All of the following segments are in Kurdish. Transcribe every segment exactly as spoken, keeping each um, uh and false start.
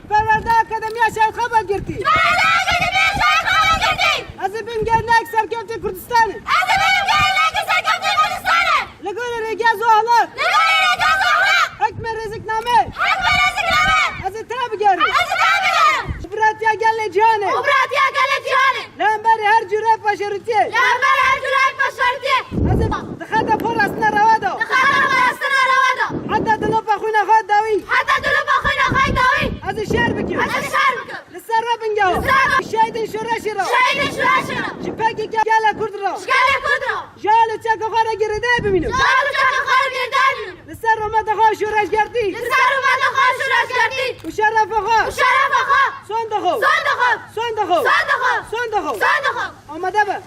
Perwerde Akademiya Şehîd Xebat girtî. Perwerde Akademiya Şehîd Xebat girtî. Ez ê bim gelnek serkevtê Kurdistanê. Ez ê bim gelnek serkevtê Kurdistanê. Li gorî rêgez û axlaq. Li gorî rêgez û axlaq. Hikmê rêzikname. Hikmê rêzikname. Ez ê te bigerim. Ez ê te bigerim. Û biratiya gelê cîhanê. Û biratiya gelê cîhanê. Li hemberî her cûrê paşerûtiyê. Li hemberî her cûrê paşerûtiyê. Ez ê di xeta parastina rewa de. Di xeta parastina rewa de. Heta dilopa xwîna xwe dawî. Heta dilopa xwîna xwe dawî. Ez ê şer bikim. Ez ê şer bikim. Li ser re bingewa. Li ser re. Şehîdên şoreşê re. Şehîdên şoreşê re. Ji P K K gelê Kurd re. Ji gelê Kurd re. Ji alê çeka xwe re girêdayî bimînim. Ji alê çeka xwe re girêdayî bimînim. Li ser rûmeta xwe şoreşgertî. Li ser rûmeta xwe şoreşgertî. Û şerefa xwe. Û şerefa xwe. Son dixwe. Son dixwe. Son dixwe. Son dixwe. Son dixwe. Son dixwe. Amade be.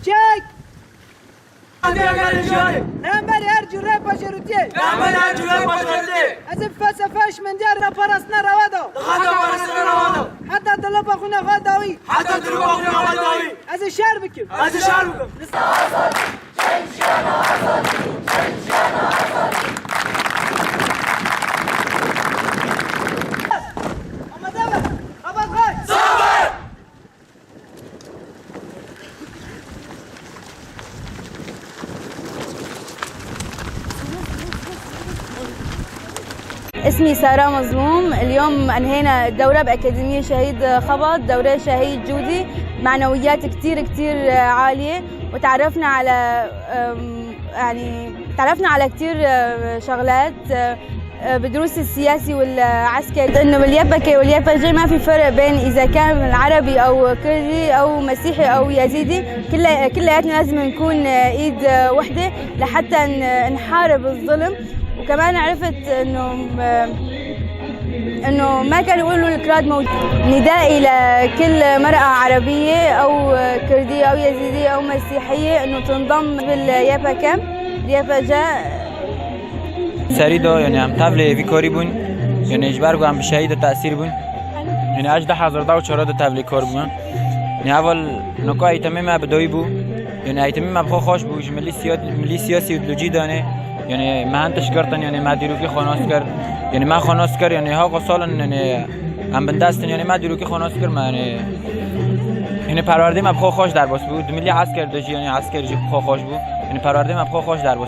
Çek. Li hemberî her cûrê paşerûtiyê. Li hemberî her cûrê paşerûtiyê. Ez ê bi felsefe hişmendiya re parastina rewa de. Di xeta parastina rewa de. Heta dilopa xwîna xwe dawî. Heta dilopa xwîna xwe dawî. Ez ê şer bikim. Ez ê şer bikim. Amade be. Xebat xweş. اسمي سارة مظلوم. اليوم أنهينا الدورة بأكاديمية شهيد خبط، دورة شهيد جودي، معنويات كتير كتير عالية، وتعرفنا على، أم، يعني، تعرفنا على كتير، أه، شغلات، أه، بالدروس السياسي والعسكري، إنه بال Y P K وال Y P G ما في فرق بين إذا كان عربي أو كردي أو مسيحي أو يزيدي، كل-، كلياتنا لازم نكون، أه، إيد، أه، وحدة لحتى ن-، نحارب الظلم. وكمان عرفت إنه، أه، إنه ما كانوا يقولوا الكراد موجود. ندائي لكل مرأة عربية أو كردية أو يزيدية أو مسيحية إنه تنضم بال Y P K، Y P G. Serî de, yani em tevlê vî karî bûn, yani ji ber ku em bi şehîd de tesîr bûn. Yani ez ji du hezar û çar de tevlê kar bûm. Yani heval nika eğitimê me bi dawî bû. Yani eğitimê me bi xwe xweş bû, ji milî siya-, milî siyasî û ideolojî de ne. Yani me hin tişt girtin, yani me dîrokî xwe nas kir. Yani me xwe nas kir, yani hava salin, yani em bindest in, yani me dîrokî xwe nas kir me, yani, yani perwerdê me bi xwe xweş derbas bû. Di milî esker de jî, yani esker jî bi xwe xweş bû. Yani perwerdê me bi xwe xweş derbas.